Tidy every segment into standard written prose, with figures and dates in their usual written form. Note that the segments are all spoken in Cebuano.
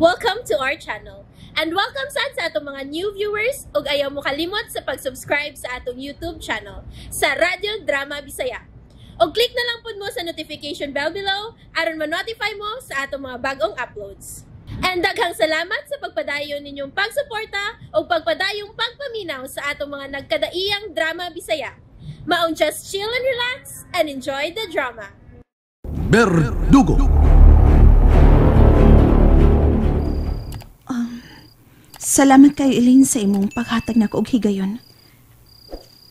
Welcome to our channel. And welcome sad sa atong mga new viewers ug ayaw mo kalimot sa pag-subscribe sa atong YouTube channel sa Radyo Drama Bisaya. Og click na lang pud mo sa notification bell below aron ma-notify mo sa atong mga bagong uploads. And daghang salamat sa pagpadayon ninyong pagsuporta ug pagpadayong pagpaminaw sa atong mga nagkadaiyang drama Bisaya. Maong just chill and relax and enjoy the drama. Berdugo. Salamat kayo, Elaine, sa imong paghatag nako og higayon.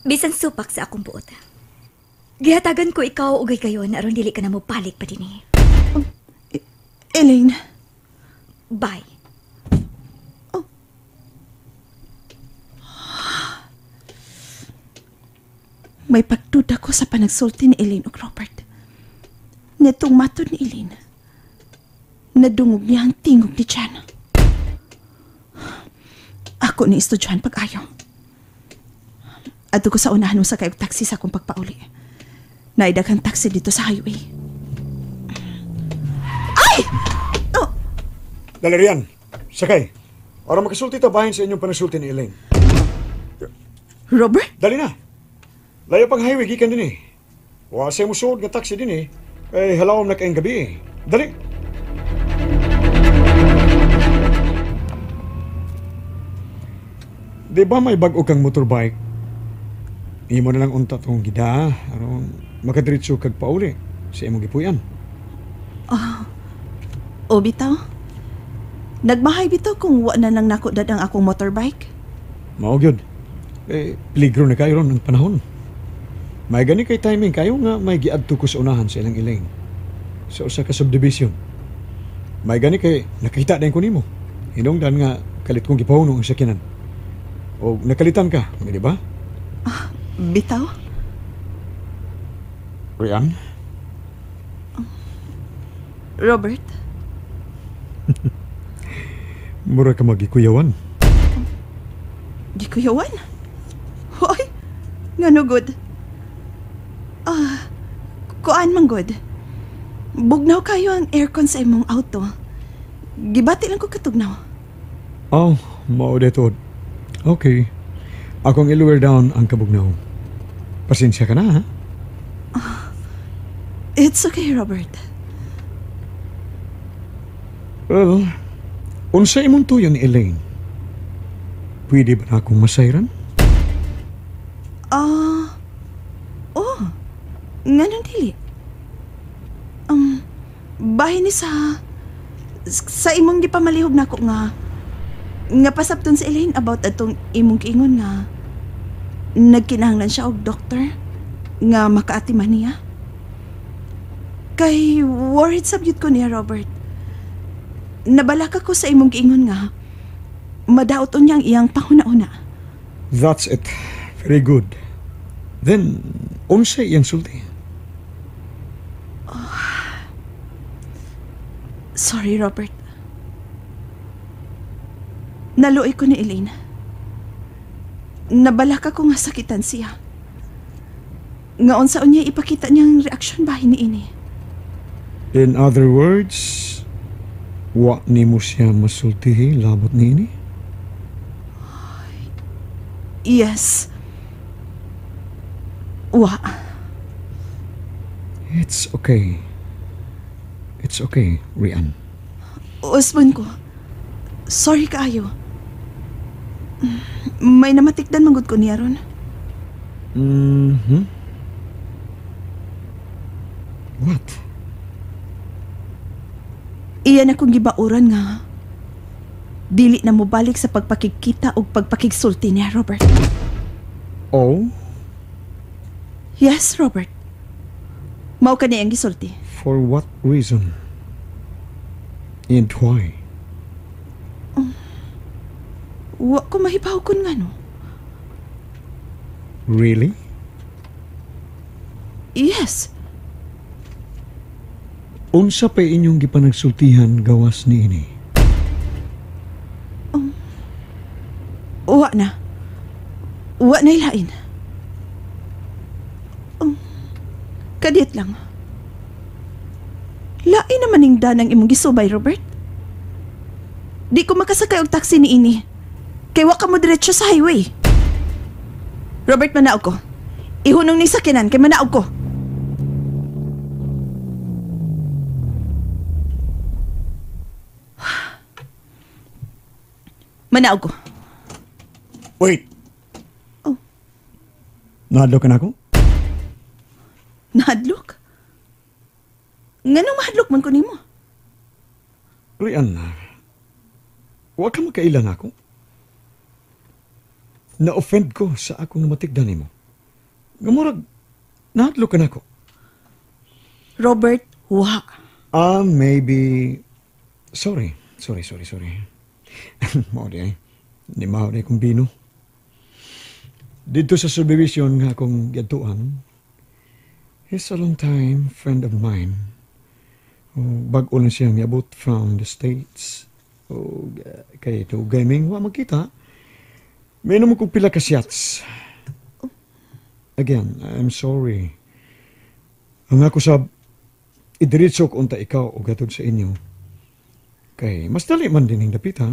Bisan supak sa akong buot. Gihatagan ko ikaw og higayon aron dili ka na mobalik pa dinhi. Elaine. Bye. Oh. May pagduda ko sa panagsulti ni Elaine ug Robert. Nitong matod ni Elaine, nadungog niya ang tingog ni Jan. Ako ni estudyohan pag-ayo. Adto ko sa unahan mo sa kayog taxi sa akong pagpauli. Naidaghang taxi dito sa highway. Ay! Oh! Valerian, sakay. Para makasulti ta bahin sa inyong panasulti ni Elaine. Robert? Dali na. Layo pang highway gikan din eh. Wa sa musuod nga taxi din eh. Kay halawom na kayong gabi eh. Dali. Di ba may bag-o kang motorbike? Imo na lang unta tong gida aron makadiretso kag pauli sa imong gipuy-an. Oh, o bitaw. Nagmahay bitaw kung wa na lang nako dadang akong motorbike. Mao gyud. Eh, peligro na kayo ron ang panahon. May gani kay timing kayo nga may giadto ko sa unahan sa ilang Elaine. Sa usa ka subdivision. May gani kay nakita din ko nimo. Hinungdan nga kalit kong gipahunong ang sakyanan. O nakalitan ka, di ba? Bitaw? Rian? Robert? Mura ka magikuyawan. Gikuyawan? Hoy, ngano good? Kuan man good. Bugnaw kayo ang aircon sa imong auto. Gibati lang ko katugnaw. Oh, mao dito. Okay. Akong i-lower down ang kabugnaw. Pasensya ka na, ha? It's okay, Robert. Well, unsa imong tuyo ni Elaine? Pwede ba na akong masayran? Oh, nganong dili? Bahin ni sa imong gipamalihog nako nga pasabton sa Elaine about atong imong kiingon nga nagkinahanglan siya og doktor nga makaatiman niya. Kay worried sa byud ko niya, Robert. Nabalaka ko sa imong giingon nga madaot unya ang iyang panguna-una. That's it. Very good. Then, unsa iyang sulti? Oh. Sorry, Robert. Naluoy ko ni Elaine. Nabalaka ko nga sakitan siya. Nga unsa unya ipakita niyang reaksyon bahin ni ini. In other words, wa nimo siya masultihi labot niini? Yes. Wa. It's okay. It's okay, Rian. Usbon ko. Sorry kaayo. May namatikdan manggod ko niya ron. Mm-hmm. What? Iyan akong gibauran nga dili na mobalik sa pagpakigkita o pagpakigsulti niya, Robert. Oh? Yes, Robert. Mao ka niya ang gisulti. For what reason? And why? Wa ko mahibaw kun ngano. Really? Yes. Unsa pa inyong gipanagsultihan gawas niini? Wa na. Wa na ilain. Kadiyot lang. Lain naman ning danang imong gisubay, Robert. Di ko makasakay og taxi ni ini. Kay wa ka mo diretso sa highway. Robert, manaog ko. Ihunong ni sakyanan kay manaog ko. Manaog ko. Wait! Oh. Nahadlok ka na ako? Nahadlok? Nganong mahadlok man ko nimo? Rian, wa ka makailan ako. Na-offend ko sa akong namatigdan nimo. Ngamurag, nahadlok ka na ako. Robert, wa. Maybe... Sorry. Mao di ay. Ni mao di kong bino. Dito sa subdivision nga akong giadtuan, he's a long time friend of mine. Bag-o na siya miabot from the States. O, kay ito gaming, wa magkita. May naman kong pila ka shots. Again, I'm sorry. Ang ako sa idiretso ko unta ikaw o gatod sa inyo. Kay mas dali man din ang dapit ha.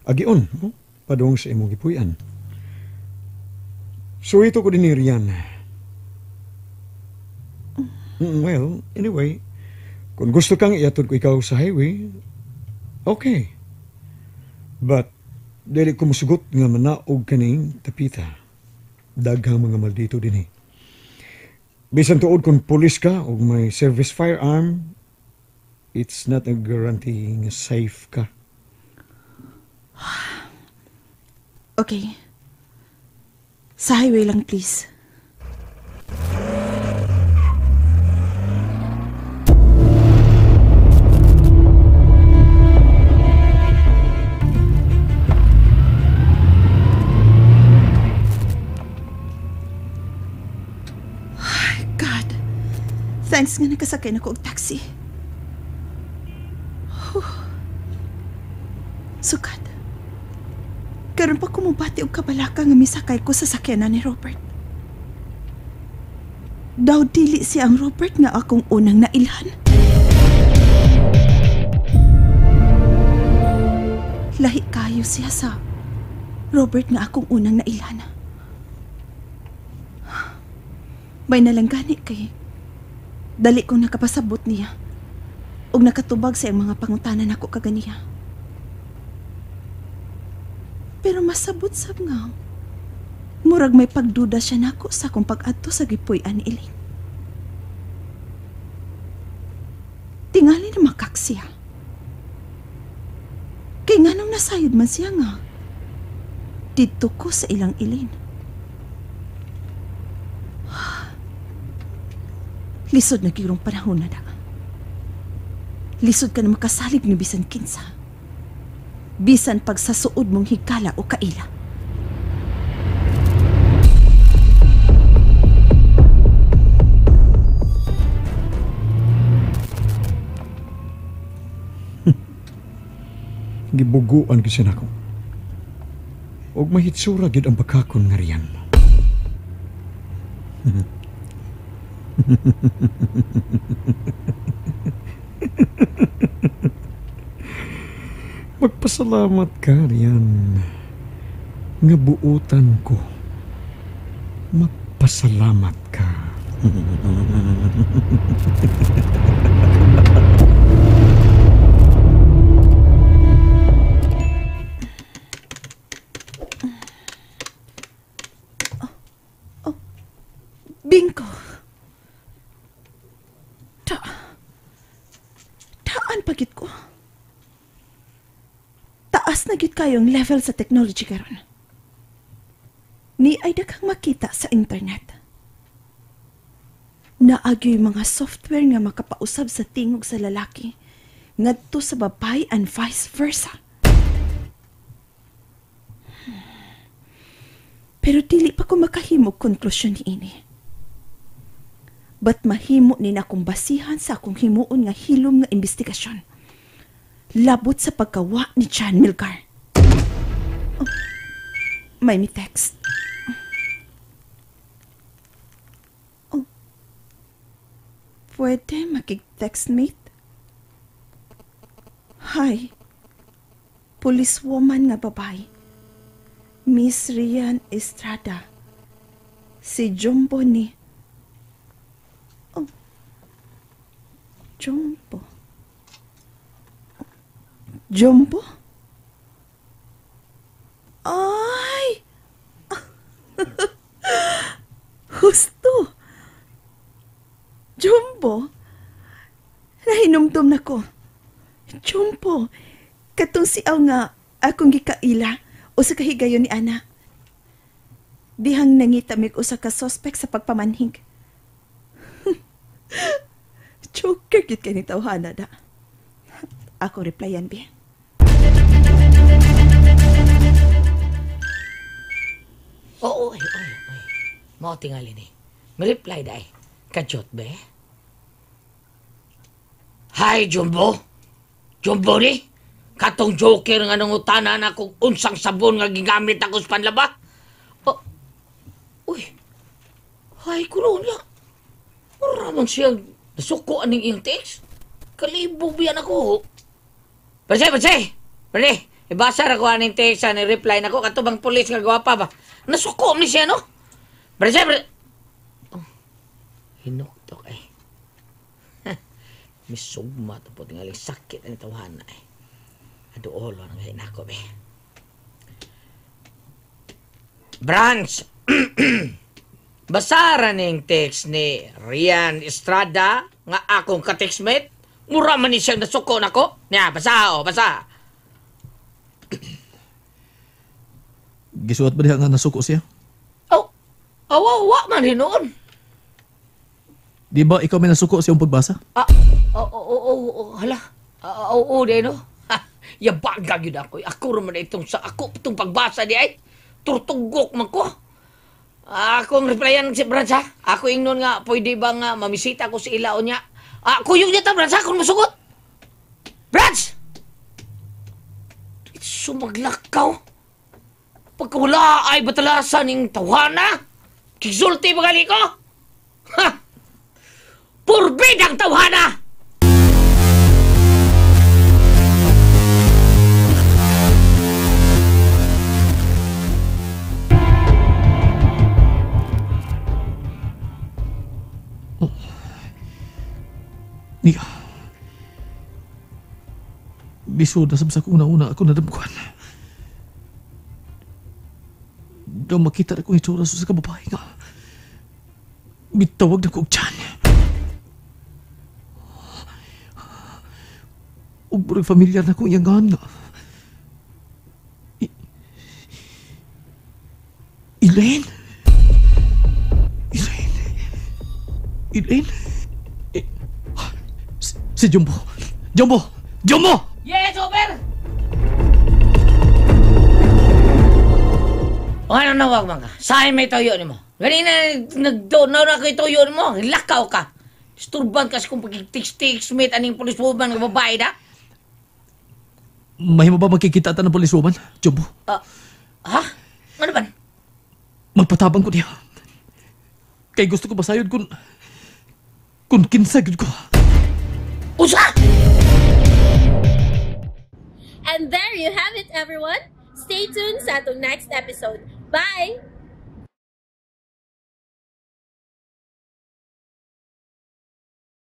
Agion, no? Padung sa imong gipuy-an. So ito ko din ni Rian. Well, anyway, kung gusto kang iatod ko ikaw sa highway, okay. But, dili ko musugot nga manaog kaning tapita. Daghang mga maldito din eh. Bisan tuod kung pulis ka o may service firearm, it's not a guarantee nga safe ka. Okay. Sa highway lang, please. God. Thanks nga nakasakay na ko og taxi. Oh. Sukad. Karon pa kumubati og kabalaka nga misakay ko sa sakyanan ni Robert. Daw dili siya ang Robert nga akong unang nailhan. Lahi kayo siya sa Robert nga akong unang nailhan. May nalanggani kay dali kong nakapasabot niya ug nakatubag sa iyang mga pangutanan ako kaganiya. Pero masabot sab nga murag may pagduda siya nako sa akong pag-adto sa gipuy-an ni Elaine. Tingali na makak siya. Kay nganong nasayod man siya nga didto ko sa ilang Elaine. Lisod na girong panahon na da. Lisod ka na makasalig ni bisan kinsa. Bisan pagsasuod mong higala o kaila. Gibuguan kasi nako. Og mahitsura gid ang bakakon nga riyan. Magpasalamat ka riyan nga buutan ko. Magpasalamat ka. Bingo. Taan pagit ko. Taas na gid kayong level sa technology karon. Ni ay daghang makita sa internet. Naagyo'y mga software nga makapausab sa tingog sa lalaki ngadto sa babae and vice versa. Pero dili pa ko makahimog konklusyon niini. But mahimo ni na akong basihan sa akong himuon nga hilom nga investigasyon. Labot sa pagkawa ni John Milgar. Oh, may mi text. Oh, pwede makig-text mate? Hi. Policewoman nga babae. Miss Rian Estrada. Si Jumbo ni. Oh. Jumbo. Jumbo? Ay! Husto! Jumbo? Nahinumdum na ko. Jumbo, katong siaw nga akong gikaila o sa kahigayon ni Ana. Dihang nangita mig usa ka suspect sa pagpamanhig. Joker gid kay ni tawhana da. Ako replyan bi. Oo, ay, ay, ay. Mao tingali ni. May-reply dai. Kajot be. Hi, Jumbo. Jumbo ni. Katong joker nga nangutana na kung unsang sabon nga gigamit ako sa panlaba. Oh. Uy. Ay, kuno niya. Mura man siya nasuko aning iyang text. Kalibog biyan ako. Panse, panse. Pwede, ibasa ra ko aning text ni reply nako kato bang pulis nga gwapa ba. Nasuko ni siya no. Panse, panse. Oh. Hinuktok ay. Misugma to po tingali sakit ang tawhana ay. Aduolo nang gahin ako be. Branch. Basara ning text ni Rian Estrada nga akong ka-textmate. Mura man ni siyang nasuko nako. Nya, basa o, basa. Gisuot ba diha nga nasuko siya? Oh, awa, wa man hinuon. Di ba ikaw may nasuko siyang pagbasa? Ah, oo, hala. Oo, di no. Yabaga yun ako. Ako raman itong sa ako itong pagbasa di ay. Turtugok man ko. Akong replyan si Brad ha. Ako ingnon nga, pwede ba nga mamisita ko si ilaon niya? Kuyog niya ta, Brad ha, kung masugot. Brad! Sumaglakaw. Pagkawala ay batalasan ng tawana. Kisulti ba gali ko? Ha! Purbid ang tawhana! Niya. Bisod na sa una-una ako nadamkuan. Daw makita na kong itsura sa kababae nga. Bitawag na kong tiyan. Ug murag familiar na kong iyangan nga. Elaine? Elaine? Elaine? Si Jumbo! Jumbo! Jumbo! Yes, over! O ano nawag man ka? Saan may toyo ni mo? Ganina, nagdonaw na kay toyo ni mo. Lakaw ka. Disturban kasi kung pag-tiks-tiks mate aning policewoman ng babae da. Mahimo ba magkikita ta ng policewoman, Jumbo? Ha? Ano ba? Magpatabang ko niya. Kay gusto ko basayod kung kinsa gyud ko. Usa! And there you have it, everyone. Stay tuned sa atong next episode. Bye!